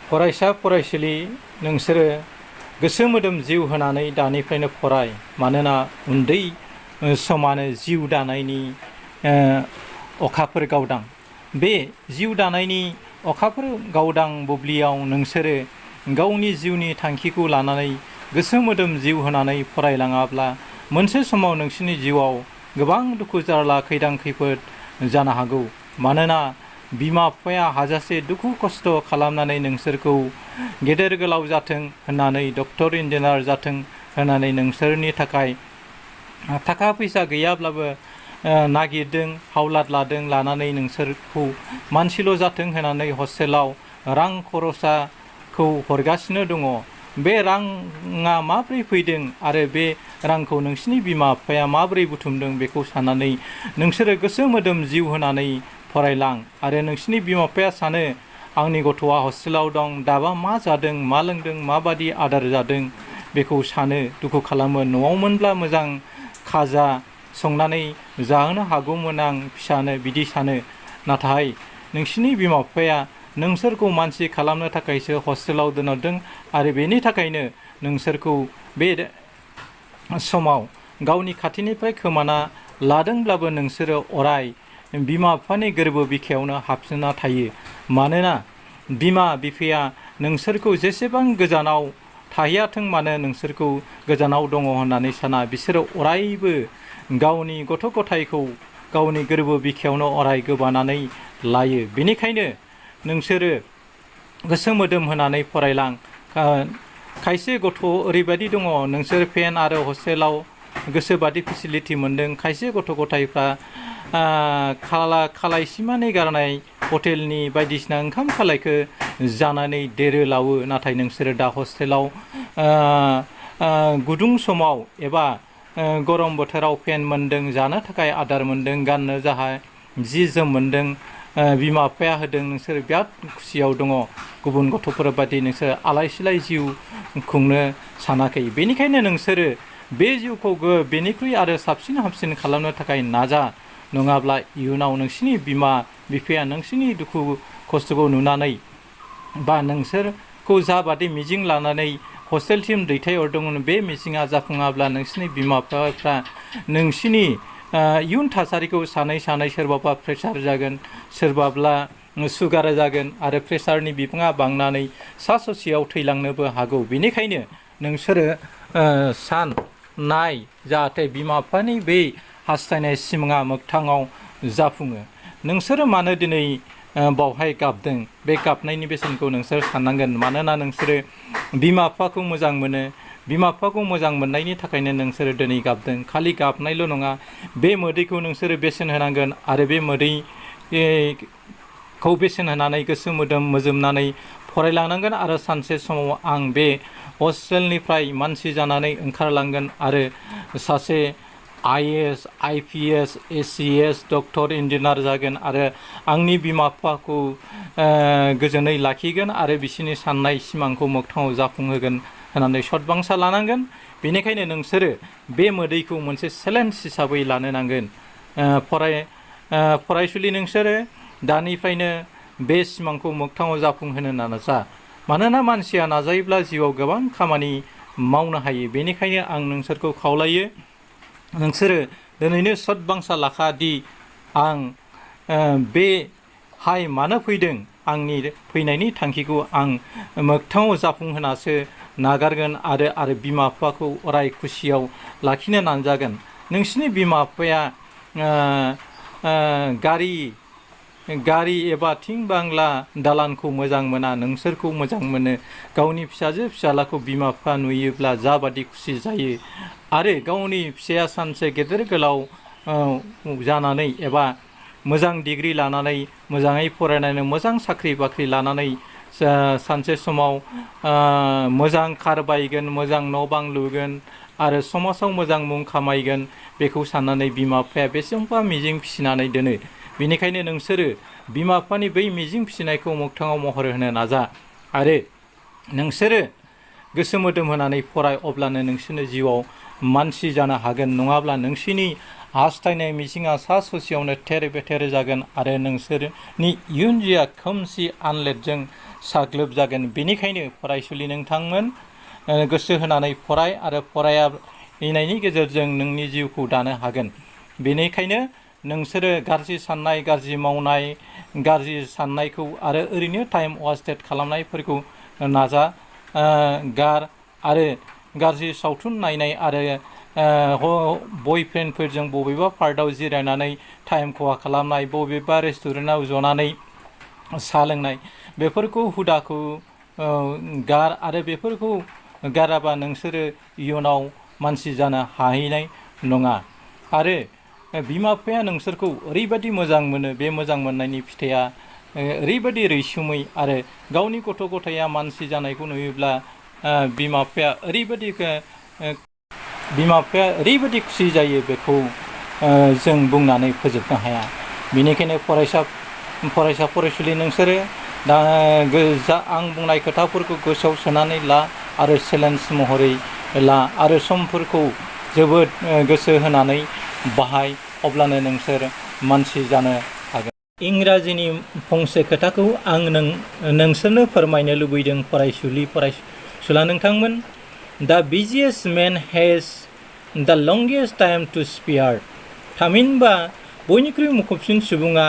फरायसा फरायसुलि नोंसोरो गोसो मोदोम जिउ होनानै दानिफ्रायनो फराय मानोना उन्दै समानो जिउ दानायनि अखाफोर गावदां बे जिउ दानायनि अखाफोर गावदां बुब्लियाव नोंसोरो गावनि जिउनि थांखिखौ लानानै गोसो मोदोम जिउ होनानै फरायलाङाब्ला मोनसे समाव नोंसोरनि जिउआव गोबां दुखु जारला खैदां खैफोद जानो हागौ मानोना बिमा बिफाया हाजासे दुखु खस्थ' खालामनानै नोंसोरखौ गेदेर गोलाव जाथों होननानै डक्टर इन्जिनियार जाथों होननानै नोंसोरनि थाखाय थाखा फैसा गैयाब्लाबो नागिरदों हावलाद लादों लानानै नोंसोरखौ मानसिल' जाथों होननानै हस्टेलाव रां खरसाखौ हरगासिनो दङ बे राङा माब्रै फैदों आरो बे रांखौ नोंसिनि बिमा बिफाया माबोरै बुथुमदों बेखौ साननानै नोंसोरो गोसो मोदोम जिउ होनानै फरायलां आरो नोंसिनि बिमा बिफाया सानो आंनि गथ'आ हस्टेलाव दं दाबा मा जादों मा लोंदों माबादि आदार जादों बेखौ सानो दुखु खालामो न'आवमोनब्ला मोजां खाजा संनानै जाहोनो हागौमोन आं फिसानो बिदि सानो नाथाय नोंसिनि बिमा बिफाया नोंसोरखौ मानसि खालामनो थाखायसो हस्टेलाव दोनहरदों आरो बेनि थाखायनो नोंसोरखौ बे समाव गावनि खाथिनिफ्राय खोमाना लादोंब्लाबो नोंसोरो अराय बिमा बिफानि गोरबो बिखायावनो हाबसोना थायो मानोना बिमा बिफाया नोंसोरखौ जेसेबां गोजानाव थाहैयाथों मानो नोंसोरखौ गोजानाव दङ होननानै साना बिसोरो अरायबो गावनि गथ' गथायखौ गावनि गोरबो बिखायावनो अराय गोबानानै लायो बेनिखायनो नोंसोरो गोसो मोदोम होनानै फरायलां खायसे गथ' ओरैबायदि दङ नोंसोर फेन आरो हस्टेलाव गोसोबादि फेसिलिटि मोनदों खायसे गथ' गथायफ्रा खालाय सिमानै गारनाय हटेलनि बायदिसिना ओंखाम खालायखौ जानानै देरो लावो नाथाय नोंसोरो दा हस्टेलाव गुदुं समाव एबा गरम बोथोराव फेन मोनदों जानो थाखाय आदार मोनदों गाननो जाहा जि जोम मोनदों बिमा बिफाया होदों नोंसोर बिराद खुसियाव दङ गुबुन गथ'फोर बादि नोंसोर आलाय सिलाय जिउ खुंनो सानाखै बेनिखायनो नोंसोरो बे जिउखौ बेनिख्रुइ आरो साबसिन हामसिन खालामनो थाखाय नाजा नङाब्ला इयुनाव नोंसिनि बिमा बिफाया नोंसिनि दुखु खस्थ'खौ नुनानै बा नोंसोरखौ जाबादि मिजिं लानानै हस्टेलसिम दैथायहरदोंमोन बे मिजिङा जाफुङाब्ला नोंसिनि बिमा बिफाफ्रा नोंसिनि इयुन थासारिखौ सानै सानै सोरबाबा प्रेसार जागोन सोरबाब्ला सुगार जागोन आरो प्रेसारनि बिबाङा बांनानै सा ससेयाव थैलांनोबो हागौ बेनिखायनो नोंसोरो नाय जाहाथे बिमा बिफानि बै हास्थायनाय सिमाङा मोगथाङाव जाफुङो नोंसोरो मानो दिनै बावहाय गाबदों बे गाबनायनि बेसेनखौ नोंसोर साननांगोन मानोना नोंसोरो बिमा बिफाखौ मोजां मोनो बिमा बिफाखौ मोजां मोननायनि थाखायनो नोंसोरो दिनै गाबदों खालि गाबनायल' नङा बे मोदैखौ नोंसोरो बेसेन होनांगोन आरो बे मोदैखौ बेसेन होनानै गोसो मोदोम मोजोमनानै फरायलांनांगोन आरो सानसे समाव आं बे हस्टेलनिफ्राय मानसि जानानै ओंखारलांगोन आरो सासे IAS IPS ACS doctor engineer जागोन आरो आंनि बिमा बिफाखौ गोजोनै लाखिगोन आरो बिसोरनि साननाय सिमांखौ मोगथाङाव जाफुंहोगोन होननानै सदबांसा लानांगोन बेनिखायनो नोंसोरो बे मोदैखौ मोनसे चेलेन्ज हिसाबै लानो नांगोन फरायसुलि नोंसोरो दानिफ्रायनो बे सिमांखौ मोगथाङाव जाफुंहोनो नाजा मानोना मानसिया नाजायोब्ला जिउआव गोबां खामानि मावनो हायो बेनिखायनो आं नोंसोरखौ खावलायो नोंसोरो दिनैनो सदबांसा लाखादि आं बेहाय मानो फैदों आंनि फैनायनि थांखिखौ आं मोगथाङाव जाफुंहोनासो नागारगोन आरो बिमा बिफाखौ अराय खुसियाव लाखिनो नाजागोन नोंसिनि बिमा बिफाया गारि एबा थिं बांला दालानखौ मोजां मोना नोंसोरखौ मोजां मोनो गावनि फिसाजो फिसालाखौ बिमा बिफा नुयोब्ला जाबादि खुसि जायो आरो गावनि फिसाया सानसे गेदेर गोलाव जानानै एबा मोजां डिग्रि लानानै मोजाङै फरायनानै मोजां साख्रि बाख्रि लानानै सानसे समाव मोजां कार बायगोन मोजां न' बां लुगोन आरो समाजाव मोजां मुं खामायगोन बेखौ साननानै बिमा बिफाया बेसेबांबा मिजिं फिसिनानै दोनो बेनिखायनो नोंसोरो बिमा बिफानि बै मिजिं फिसिनायखौ मोगथाङाव महर होनो नाजा आरो नोंसोरो गोसो मोदोम होनानै फराय अब्लानो नोंसोरनो जिउआव मानसि जानो हागोन नङाब्ला नोंसिनि हास्थायनाय मिजिङा सा ससेयावनो थेर बेथेर जागोन आरो नोंसोरनि इयुन जिउआ खोमसि आनलेटजों साग्लोबजागोन। बेनिखायनो फरायसुलि नोंथांमोन गोसो होनानै फराय आरो फरायनायनि गेजेरजों नोंनि जिउखौ दानो हागोन। बेनिखायनो नोंसोरो गाज्रि साननाय, गाज्रि मावनाय, गाज्रि साननायखौ आरो ओरैनो टाइम वेस्टेड खालामनायफोरखौ गार आरो गाज्रि सावथुन नायनाय आरो बयफ्रेन्डफोरजों बबेबा पार्कआव जिरायनानै टाइम खहा खालामनाय, बबेबा रेस्टुरेन्टआव जनानै साहा लोंनाय, बेफोरखौ हुदाखौ गार आरो बेफोरखौ गाराबा नोंसोरो इयुनाव मानसि जानो हाहैनाय नङा। आरो बिमा बिफाया नोंसोरखौ ओरैबायदि मोजां मोनो, बे मोजां मोननायनि फिथाइया ओरैबायदि रैसुमै आरो गावनि गथ' गथाया मानसि जानायखौ नुयोब्ला बिमा बिफाया ओरैबायदि खुसि जायो, बेखौ जों बुंनानै फोजोबनो हाया। बेनिखायनो फरायसुलि नोंसोरो दा आं बुंनाय खोथाफोरखौ गोसोआव सोनानै ला आरो चेलेन्ज महरै ला आरो समफोरखौ जोबोद गोसो होनानै बाहाय, अब्लानो नोंसोर मानसि जानो हागोन। इंराजिनि फंसे खोथाखौ आं नोंसोरनो फोरमायनो लुबैदों फरायसुला नोंथांमोन। The busiest man has the longest time to spare। थामहिनबा बयनिख्रुइ मुखुबसिन सुबुङा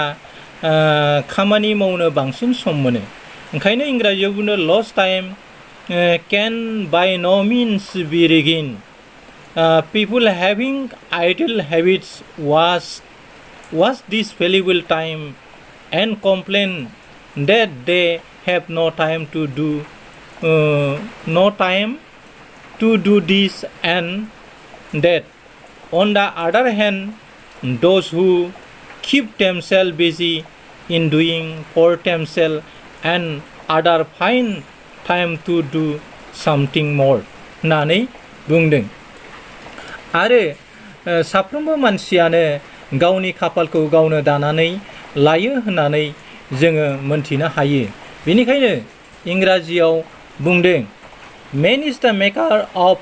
खामानि मावनो बांसिन सम मोनो। ओंखायनो इंराजियाव बुङो last time can by no means be regained। People having idle habits waste this valuable time and complain that they have no time to do this and that. On the other hand, those who keep themselves busy in doing for themselves and other find time to do something more होननानै बुंदों। आरो साफ्रोमबो मानसियानो गावनि खाफालखौ गावनो दानानै लायो होननानै जोङो मोनथिनो हायो। बेनिखायनो इंराजियाव बुंदों Man is the maker of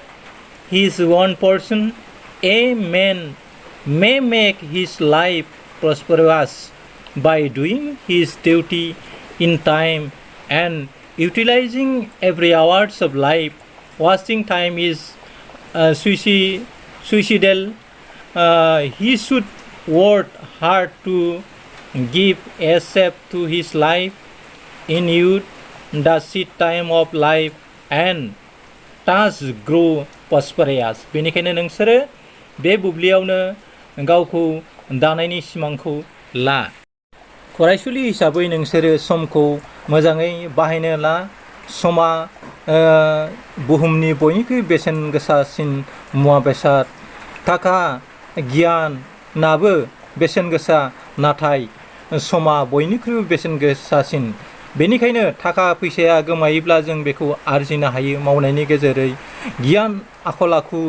his own person. A man may make his life prosperous by doing his duty in time and utilizing every hours of life. Wasting time is suicidal. He should work hard to give a shape to his life in youth, the seed time of life, and thus grow prosperous। बेनिखायनो नोंसोरो बे बुब्लियावनो गावखौ दानायनि सिमांखौ ला। फरायसुलि हिसाबै नोंसोरो समखौ मोजाङै बाहायनो ला। समा बुहुमनि बयनिख्रुइ बेसेन गोसासिन मुवा बेसाद। थाखा गियानाबो बेसेन गोसा, नाथाय समा बयनिख्रुइबो बेसेन गोसासिन। बेनिखायनो थाखा फैसाया गोमायोब्ला जों बेखौ आरजिनो हायो मावनायनि गेजेरै। गियान आखल आखु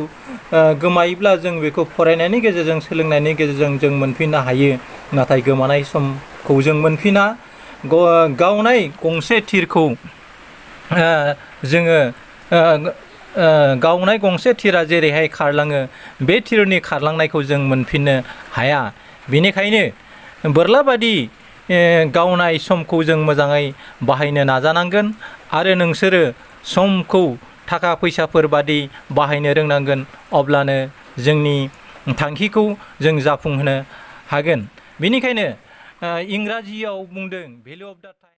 गोमायोब्ला जों बेखौ फरायनायनि गेजेरजों, सोलोंनायनि गेजेरजों जों मोनफिननो हायो। नाथाय गोमानाय समखौ जों मोनफिना। गावनाय गंसे थिरखौ गावनाय गंसे थिरा जेरैहाय खारलाङो, बे थिरनि खारलांनायखौ जों मोनफिननो हाया। बेनिखायनो बोरलाबादि गावनाय समखौ जों मोजाङै बाहायनो नाजानांगोन आरो नोंसोरो समखौ थाखा फैसाफोर बादि बाहायनो रोंनांगोन। अब्लानो जोंनि थांखिखौ जों जाफुंहोनो हागोन। बेनिखायनो इंराजियाव बुंदों भेलु अफ दा टाइम।